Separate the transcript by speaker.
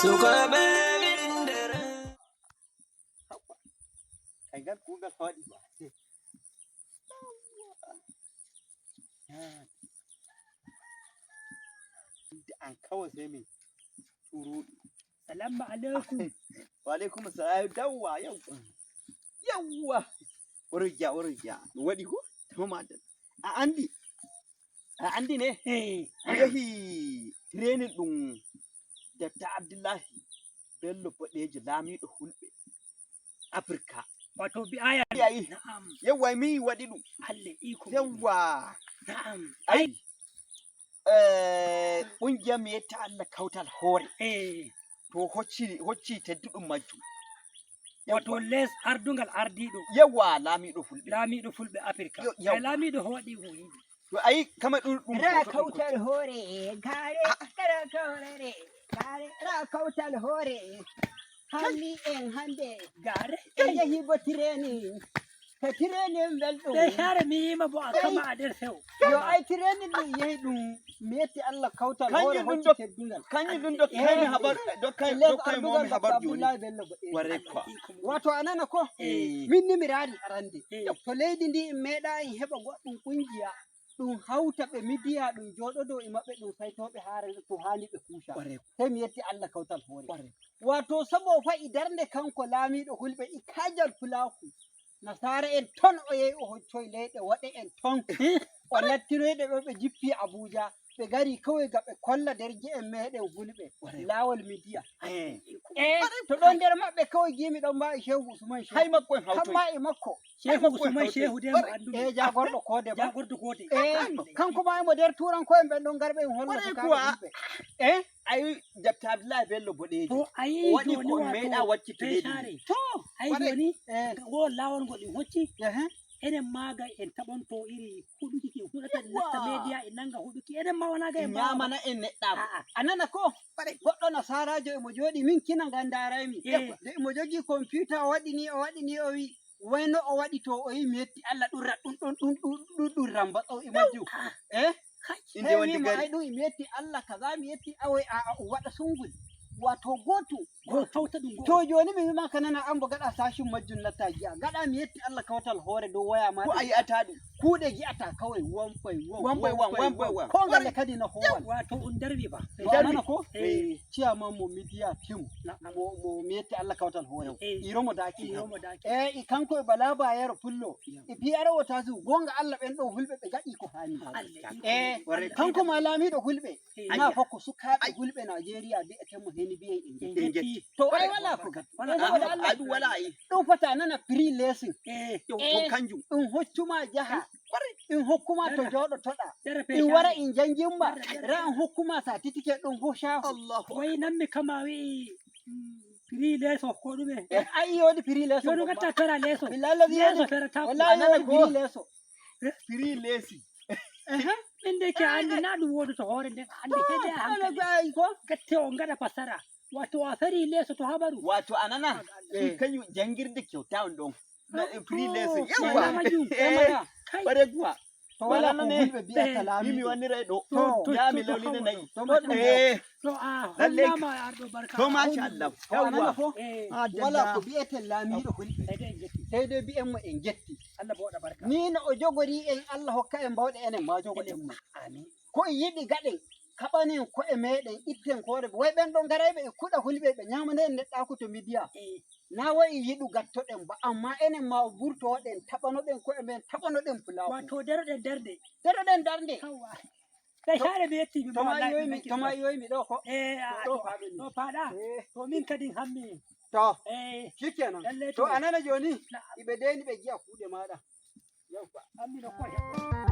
Speaker 1: Sukaɓe windere.
Speaker 2: Kai ngal kuugal fawaɗi ba. An kawai sai mai turo.
Speaker 3: Salamu alaikum.
Speaker 2: Wa alaikum salam. Yawwa, yawwa, yawwa, warja warja, ɗum waɗi ko tama a andi, a andi ne. A yahi training ɗum Dr. Abdullahi Bello Boɗejo, laamiɗo hulɓe Afirka.
Speaker 3: Wato bi aya.
Speaker 2: Yayi.
Speaker 3: Na'am.
Speaker 2: Yawwa, mi waɗi ɗum.
Speaker 3: Allah iko.
Speaker 2: Yawwa.
Speaker 3: Na'am.
Speaker 2: Ai ƙungiyar mi yetta Allah Kautal Hoore to hocci hocci tedduɗum majjum.
Speaker 3: Wato les ardungal ardiɗo.
Speaker 2: Yawwa, laamiɗo fulɓe.
Speaker 3: Laamiɗo fulɓe Afirka.
Speaker 2: Yawwa.
Speaker 3: Ay, laamiɗo hoɗi ko yimɓe.
Speaker 2: To ayi kama ɗum ɗum
Speaker 4: Ra
Speaker 2: hoto ɗum.
Speaker 4: Kautal Hoore gare ra kaurare gare ra Kautal Hoore halli en hande
Speaker 3: Gare.
Speaker 4: En yahi bo training ka training belɗum.
Speaker 3: Ɓe share mi yima bo a kama a nder sewo.
Speaker 4: Yo ai training ɗum yehi ɗum mi yetti Allah Kautal Hoore
Speaker 2: Kanjum ɗum
Speaker 4: hocci teddungal.
Speaker 2: Kanjum ɗum dokkaymi habar, dokkay
Speaker 4: Les
Speaker 2: dokkay momi
Speaker 4: ardugal
Speaker 2: habar
Speaker 4: Dr.
Speaker 2: joni.
Speaker 4: Abdullahi Bello Boɗejo.
Speaker 2: Warre quoi.
Speaker 4: Wato a nana ko min ni mi raari arande to leydi ndi en meeɗa en heɓa goɗɗum kungiya ɗum hawta ɓe midiya ɗum jooɗodo e maɓɓe ɗum saytoɓe haare to haani ɓe kuuca. Sey mi yetti Allah Kawtal Hoore, wato sabo fa'i darnde kanko laamiɗo hulɓe i kajal pulaku nasara en ton o yehi o hoccoy leyɗe waɗe en ton o nattinoyɗe ɗo ɓe jippi Abuja ɓe gari kawai ga ɓe kolla derje en meɗen hulɓe laawol midiya e to ɗon nder maɓɓe kawai gimi ɗon ma e Shehu Usman Shehu
Speaker 2: Hay makko en hawtoy.
Speaker 4: kamma e makko.
Speaker 3: Shehu Usman Shehu de mo andumi.
Speaker 4: E jagorɗo kode ba.
Speaker 3: Jagordo gote.
Speaker 4: E kanko ma emo nder turanko'en ɓen ɗon garɓe en holla
Speaker 2: Kwarai
Speaker 4: sukaɓe
Speaker 2: kuwa.
Speaker 4: hulɓe e
Speaker 2: Ayi Dr. Abdullahi Bello Boɗejo
Speaker 3: To ayi
Speaker 2: o waɗi
Speaker 3: joni
Speaker 2: ko meeɗa
Speaker 3: wato
Speaker 2: waccito
Speaker 3: ɓe
Speaker 2: leydi
Speaker 3: share.
Speaker 2: ndi.
Speaker 4: To
Speaker 3: Ayi
Speaker 2: Kwarai.
Speaker 3: joni
Speaker 4: e
Speaker 3: go lawol ngol ɗum hocci
Speaker 4: ehe.
Speaker 3: Enen maga en taɓonto iri huɗuki ki huɗata
Speaker 2: Yawwa.
Speaker 3: natta media en nanga huɗuki enen ma wona ga en mbawa.
Speaker 2: Ñamana en neɗɗaako.
Speaker 3: A'a.
Speaker 4: A nana ko goɗɗo nasarajo emo jooɗi min kina gandaraymi nde emo jogii computa o waɗi ni o waɗi ni o wi wayno o waɗi to o yi mi yetti Allah ɗum ra ɗum ɗon ɗum ɗum ɗum ɗum rambaɗo e majjum e
Speaker 2: Inde wonde
Speaker 4: wimo
Speaker 2: gari.
Speaker 4: ay ɗum mi yetti Allah kaza mi yetti awoy a o waɗa sungul wato gotu.
Speaker 3: Go tawta ɗum go.
Speaker 4: To joni mi wima ka nana an bo gaɗa sashin majjum natta gi'a gaɗa mi yetti Allah Kawtal Hoore dow waya
Speaker 2: Ko a
Speaker 4: maɗa
Speaker 2: yi'ata ɗum.
Speaker 4: kuuɗe gi'ata kawai one by one.
Speaker 2: One by one, one by one.
Speaker 4: Ko ngale kadi no howal.
Speaker 3: Wato on darwi ba.
Speaker 4: To a nana ko chairman mo media team mo mi yetti Allah Kawtal Hoore Iromo Daki
Speaker 3: Iromo Daki.
Speaker 4: e i kanko e Bala Bayero Pullo e PRO tasu gonga Allah ɓen ɗon hulɓe ɓe gaɗi ko hani
Speaker 3: Allah
Speaker 4: e
Speaker 2: Warre.
Speaker 4: Kanko ma laamiɗo hulɓe na fokko sukaɓe hulɓe Nigeria bi'etemo heni biyen en jetti.
Speaker 2: En jetti.
Speaker 4: To ai wala ko gadi
Speaker 3: Wala.
Speaker 4: saboda Allah
Speaker 2: Ai ɗum wala ayi.
Speaker 4: ɗum fota nana free lesson.
Speaker 2: To kanjum.
Speaker 4: Ɗum hoccuma jaha ɗum hokkuma to jooɗotoɗa
Speaker 3: Dara
Speaker 4: ɗum wara in janginma ra an hokkuma certificate ɗum ho shafu.
Speaker 2: Allahu.
Speaker 3: Wai nan mi kama wi free leso ko ɗume.
Speaker 4: Ai yodi free lesson.
Speaker 3: Joni gatta fera leso.
Speaker 4: Billahi lazi
Speaker 3: Leso
Speaker 4: yodi
Speaker 3: ferata.
Speaker 4: wallahi yodi
Speaker 2: Ko.
Speaker 4: free lesson.
Speaker 2: Free lesi.
Speaker 3: Min de ke andi na ɗum wodu to hoore nden andi hede a hankali.
Speaker 4: Ai ko
Speaker 3: Gatte on gaɗa fasara. Wato a feri leso to habaru.
Speaker 2: Wato a nana kanjum jangirde kyauta on ɗon. Free lesson.
Speaker 3: To,
Speaker 2: Yawwa.
Speaker 3: wala majum.
Speaker 4: Mana
Speaker 3: Kai.
Speaker 2: Bare kuwa.
Speaker 4: to wala ko
Speaker 2: Wala ne.
Speaker 4: hulɓe biyata
Speaker 2: Mi
Speaker 4: laamiɗo
Speaker 2: wanniray ɗo.
Speaker 4: To,
Speaker 2: Ya mi
Speaker 3: to,
Speaker 2: lawlina
Speaker 3: to,
Speaker 2: nayi.
Speaker 4: to goɗɗum
Speaker 3: To a
Speaker 2: Lalle
Speaker 3: hollama arɗo barka.
Speaker 2: To masha Allah.
Speaker 4: To a nana
Speaker 2: Yawwa.
Speaker 4: ko wala ko bi'eten laamiɗo hulɓe
Speaker 3: Sai dai en jetti.
Speaker 4: sey dai bi'en mo en jetti.
Speaker 3: Allah bo waɗa barka.
Speaker 4: Ni no o jogori en Allah hokka en bawɗe enen ma jogoɗen mo.
Speaker 3: Amin.
Speaker 4: Ko en yiɗi gaɗen kaɓanen ko'e meɗen itten kore way ɓen ɗon garayɓe e kuɗa hulɓe ɓe ñamana en neɗɗaku to midiya na wayi yiɗu gattoɗen ba amma enen ma vurtoɗen taɓanoɗen ko'e men taɓanoɗen pulaku.
Speaker 3: Wato daroɗen darde.
Speaker 4: Daroɗen darde.
Speaker 3: Yawwa. Ɓe share mi yetti mi
Speaker 4: to ma
Speaker 3: wallahi
Speaker 4: yoymi
Speaker 3: mi
Speaker 4: to ma yoymi ɗo ko
Speaker 3: a
Speaker 4: ɗo
Speaker 3: to
Speaker 4: faɗo ni.
Speaker 3: To faɗa. To min kadi hammi.
Speaker 4: To shikenan.
Speaker 3: Lalle
Speaker 4: To a nana joni
Speaker 3: Na'am.
Speaker 4: iɓe deni ɓe gi'a kuuɗe maɗa.
Speaker 3: Hammi no ko heɓ.